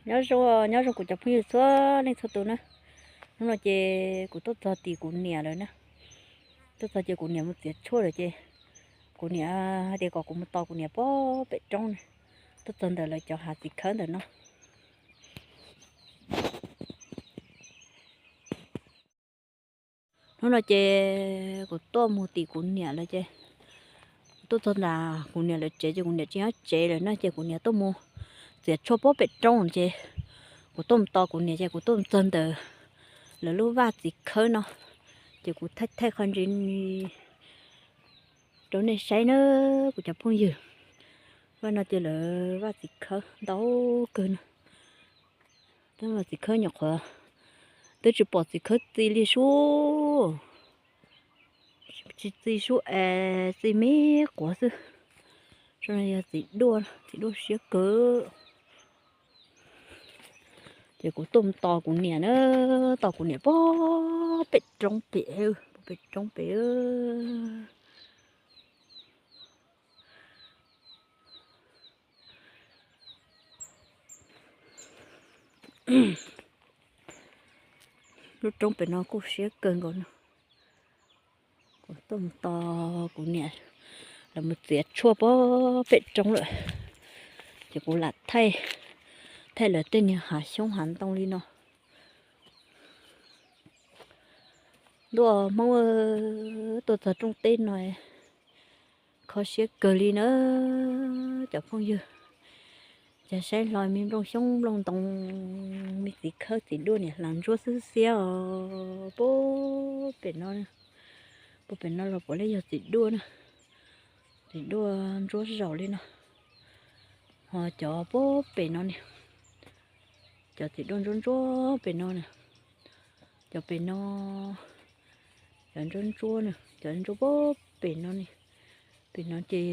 Nyob zoo, nyob zoo kuv cov phooj ywg txhua leej txhua tus na. Hnub no ces kuv tuaj txog tim kuv niam lawm na. Tuaj txog ces kuv niam mus txiav tshuaj lawm ces kuv niam hais tias kom kuv mus tos kuv niam pem roob na. Tuaj txog ntawm lawv cov hav txiv khawb ntawm no. Hnub no ces kuv tuaj mus tim kuv niam lawm ces kuv tuaj txog ntawm kuv niam lawv tsev ces kuv niam tsis nyob tsev lawm na ces kuv niam tuaj mus txiav tshuaj pem roob ces kuv tuaj mus tos kuv niam ces kuv tuaj mus txog ntawm lawv lub vaj txiv khawb no ces kuv thaij thaij qhov ntsis rau nej saib na kuv cov phooj ywg. Vaj no ces lawv vaj txiv khawb ntau kawg no. Vaj txiv khawb nyuam qhuav twb tsis pom txiv khawb txi li sub. Tsis txi sub es txi me quav xwb. Zoo no yog txiv duaj, txiv duaj siab kawg. Ces kuv tuaj mus tos kuv niam na, tos kuv niam pem roob pem, pem roob pem. Lub roob pem no kuj siab kawg nkaus no. Kuv tuaj mus tos kuv niam lawv mus txiav tshuaj pem roob lawm, ces kuv lam thaij, thaij lawv tej niag hav xyoob hav ntoo li no. Ntuj, Hmoob tuaj txog rooj teb no kho siab kawg li na cov phooj ywg. Cas saib hlo me nplooj xyoob nplooj ntoo, me txiv khawb txiv duaj niam hla ntsuab xwb xiab os. Pem pem no, pem pem no los puav leej yog txiv duaj na. Txiv duaj ntsuab zaum li no. Ho cov pem pem no ne, cov txiv duaj ntsuab ntsuab pem no na. Cov pem no, cov ntsuab ntsuab na, cov ntsuab pem pem no ne. Pem no ces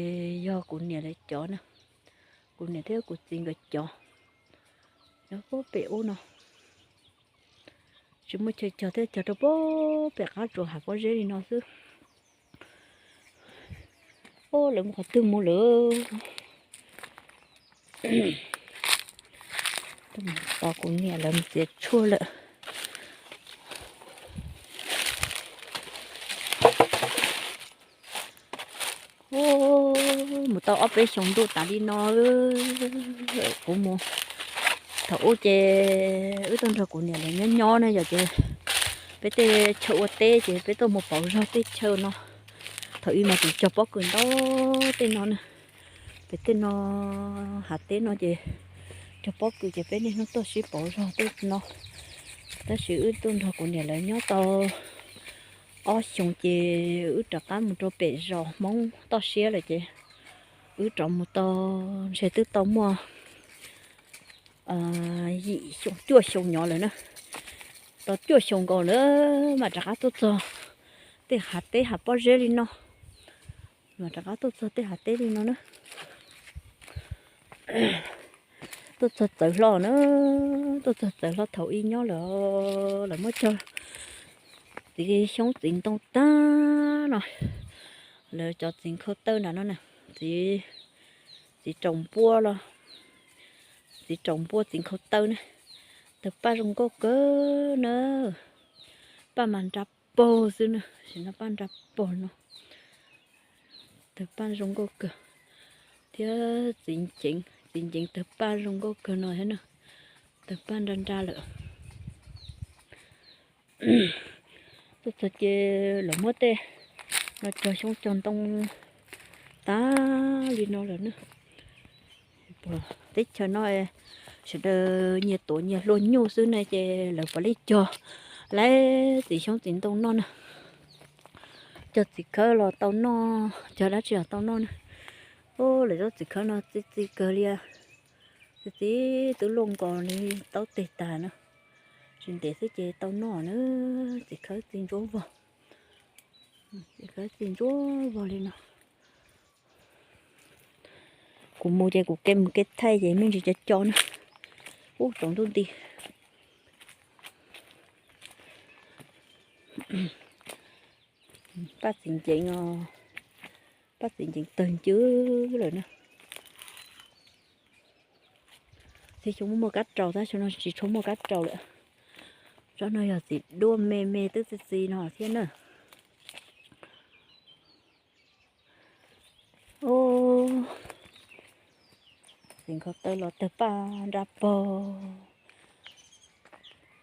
yog kuv niam lawv cov na, kuv niam thiab kuv txiv nkawd cov. Nyob pem ub no, tsis muaj chaw cog thiab, cog rau pem qab tsuas hav pob zeb li no xwb. Lawv mus qhov twg mus lawm? Tos kuv niam lawv mus txiav tshuaj lawm. Mus tau ob peb xyoos ntuj tas li no. Kuv mus, thaum ub ces wb tuaj nrog kuv niam lawv nyob nyob na yom, ces peb tej chaw ua teb ces peb tuaj mus pauv zog tej chaw no. Thaum ub mas tseem cog pob kws ntau tej no na. Pem tej no, hav teb no ces cog pob kws ces peb niaj hnub tuaj sib pauv zog tej no. Tab sis wb tuaj nrog kuv niam lawv nyob tau ob xyoos ces wb rov qab mus rau pem zos Hmoob toj siab lawm ces wb rov mus tau, ntshe twb tau muaj yim xyoo cuaj xyoo nyob lawm na. Tau cuaj xyoo nkaus na, mam rov qab tuaj txog tej hav teb hav pob zeb li no. Mam rov qab tuaj txog tej hav teb li no na. Tuaj txog txawv hlo na, tuaj txog txawv hlo thaum ub nyob lawm, lawv muab cog txiv xyoob txiv ntoo tag no. Lawv cov txiv nkhaus tawb nram no na, txiv, txiv raus npua los, txiv raus npua txiv nkhaus tawb na. Tawg paj zoo nkauj kawg na. Paj mas nra paug xwb na, sim no paj nra paug no. Tawg paj zoo nkauj kawg thiab txiv nceev, txiv nceev tawg paj zoo nkauj kawg no thiab na. Tawg paj nra nra lawm. Tuaj txog ces lawv muab tej no cog xyoob cog ntoo tag li no lawm na. Teb chaws no sawv daws nyias tuav nyias hlua nyuj xwb ne ces lawv puav leej cog lawv txiv xyoob txiv ntoo noj na. Cog txiv khawb los tau noj, cog dab tsi los tau noj na. Lawv cov txiv khawb no txi txiv kawg li, txi txiv twb luaj nkaus li taub teg tag na. Tsis ntev xwb ces tau noj na. Txiv khawb txi ntsuab vog, txiv khawb txi ntsuab vog li no. Kuv mus ces kuv kev mus kev thaij ces me ntsis co co na. Ub, tsaus ntuj nti. Paj txiv nceev os, paj txiv nceev tawg ncw lawm na. Xyov muaj muaj kab raus tab xyov no tsis tshua muaj kab raus lawm. Tsob no yog txiv duaj me me twb txi txiv no thiab na. Txiv nkhaus taw los tawg paj nrab pog.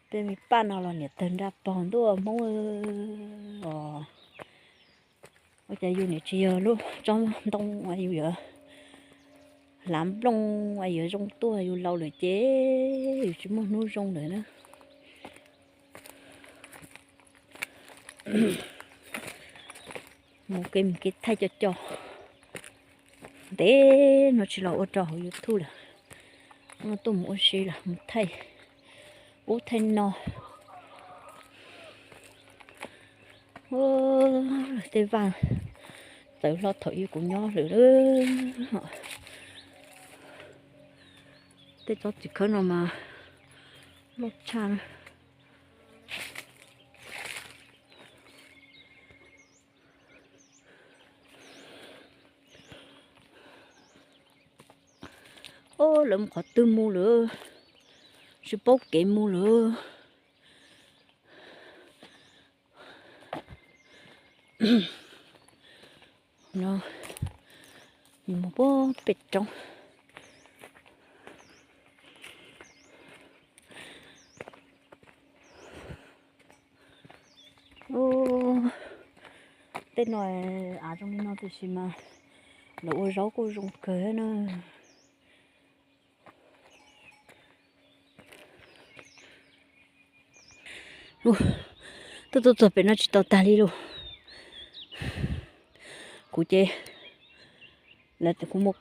Peb me paj no los niam tawg nrab pog ntuj Hmoob os. Ua cas yus niam tsis yog lub tsob ntoo, yus yuav hlav nplooj, yuav zoo tuaj, yus laus lawm ces yus tsis muaj hnub zoo lawm na. Mus kev mus kev thaij co co. Ntev no tsis los ua rau hauv YouTube lawm. Tuaj mus ua si los mus thaij ub thaij no. Tej vaj txawv hlo thaum ub kuv nyob lawm. Tej tsob txiv khawb no mas loj tshaj na. Lawv mus qhov twg mus lawm, tsis paub kev mus lawm. No, mus puag pem roob. Tej no av zoo li no tiam sis mas lawv ua zaub kuj zoo kawg na. Tuaj tuaj txog pem no tsis tau tag li lauj. Kuv ces lawv tias kuv muaj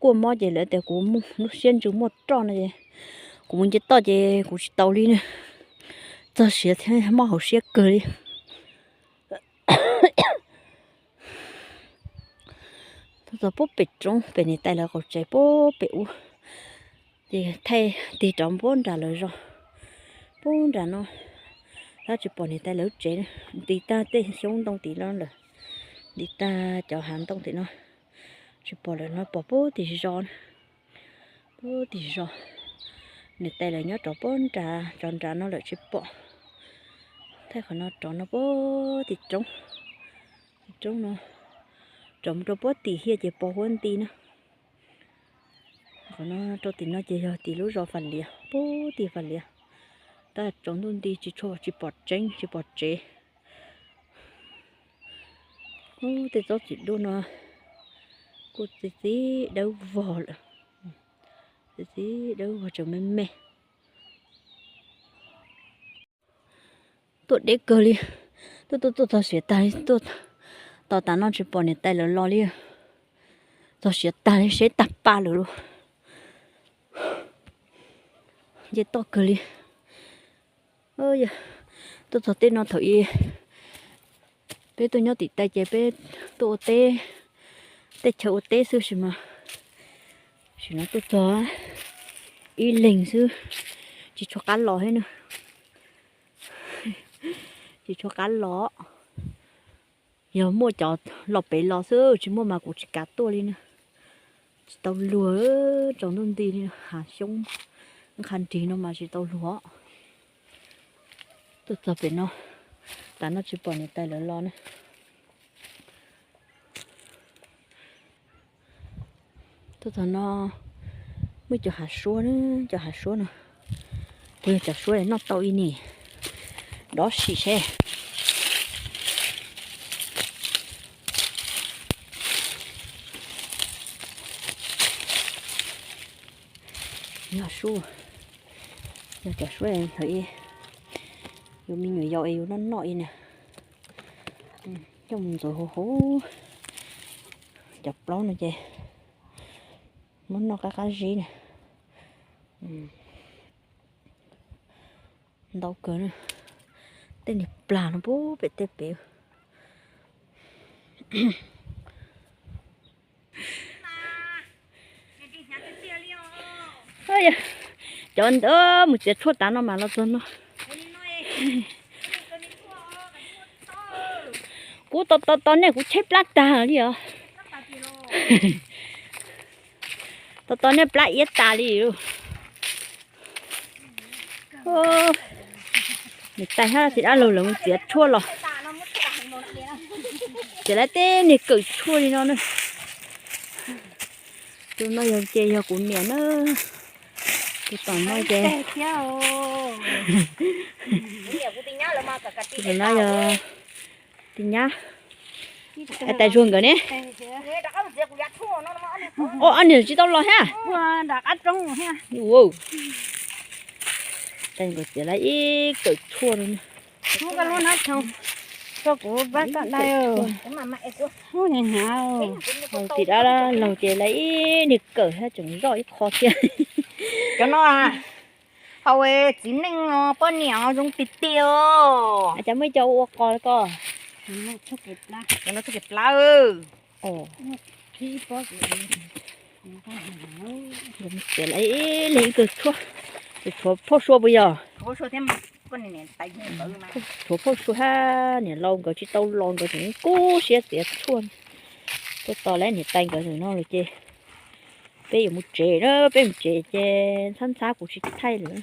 kuaj mob ces lawv tias kuv muaj lub siab ntsws muaj roj no ces kuv mus nce toj ces kuv tsis tau li na. Txog siav thiab mob hauv siab kawg li. Tuaj txog puag pem roob pem niam tais lawv qaum tsev puag pem ub. Ces thaij tig rov puag nram lawv zos, puag nram no, tab tsis pom niam tais lawv tsev, nti tag tej xyoob ntoo tim no lawm, nti tag cov hav ntoo tim no, tsis pom lawm no pom puag tim zos, puag tim zos. Niam tais lawv nyob rov puag nrad, rov nrad no lawm tsis pom. Thaij qhov no rov no puag tim roob, tim roob no, rov mus rau puag tim hiaj ces pos huab nti na. Qhov no rau tim no ces yog tim lub zos Fas Lias, puag tim Fas Lias. Tab tsaus ntuj nti tsis tshua, tsis pom tseeb tsis pom tsev. Ub, tej tsob txiv duaj no kuj txi txiv dawb vog lawm, txi txiv dawb vog tseem me me. Tuaj deb kawg li, tuaj tuaj tuaj txog siav tag li, tuaj tos tas no tsis pom niam tais lawv los li. Txog siav tag li, seb tag pa lawm lauj. Nce toj kawg li. Tuaj txog tej no thaum ub peb tuaj nyob tim Tais ces peb tuaj ua teb, tej chaw ua teb xwb sis mas, sim no tuaj txog ib leeg xwb, tsis tshua qab los thiab na. Tsis tshua qab los. Yog muaj cov los pem los xwb, tsis muaj mas kuv tsis kav tuaj li na. Tsis tau luag, tsaus ntuj nti li, hav xyoob nqha nrig no mas tsis tau luag. Tuaj txog pem no, tas no tsis pom niam tais lawv los na. Tuaj txog no muaj cov hav suab na, cov hav suab no. Puas yog cov suab noj tau ib nim dob sim seb. Yog suab, yog cov suab thaum ub yus me nyuam yaus es yus noj noj ib na. Coj mus ntxuav huv huv. Cov plaub no ces muab noj qab qab zib na. Ntau kawg na. Tej niag plag no puag pem tej pem. Cov ntawd mus txiav tshuaj tav no mas los txog no. Kuv tos tos tos nej kuv cheb plab tag li os. Tos tos nej plab iab tas li lauj. Niam tais hab txiv dab laug lawv mus txiav tshuaj los. Txiav lawv tej niag kawm tshuaj li no na. Tus no yog ces yog kuv niam na. Tus tom no ces, tus no yog tus nyab, tais Zuag nkawd ne. Ob niag tsis tau los thiab. Tais nkawd txiav lawv ib kawm tshuaj no. Tim dab laug ces lawv ib niag kawm thiab tseem zoj ib qho thiab. Cov no hau txiv neej os, poj niam zoo tiag tiag os. Cas muaj ib co ua qos ko. Cov no txhob kev plab. Txiav lawv ib leeg ib kawm tshuaj. Tshuav phauj sua puas yog? Tshuav phauj sua hab niam laus nkawd tsis tau los nkawd tseem kub siab txiav tshuaj. Tuaj tos lawv niam tais nkawd no lawm ces peb yuav mus tsev na, peb mus tsev ces ntxhab ntxhab kuv tsis thaij lawm.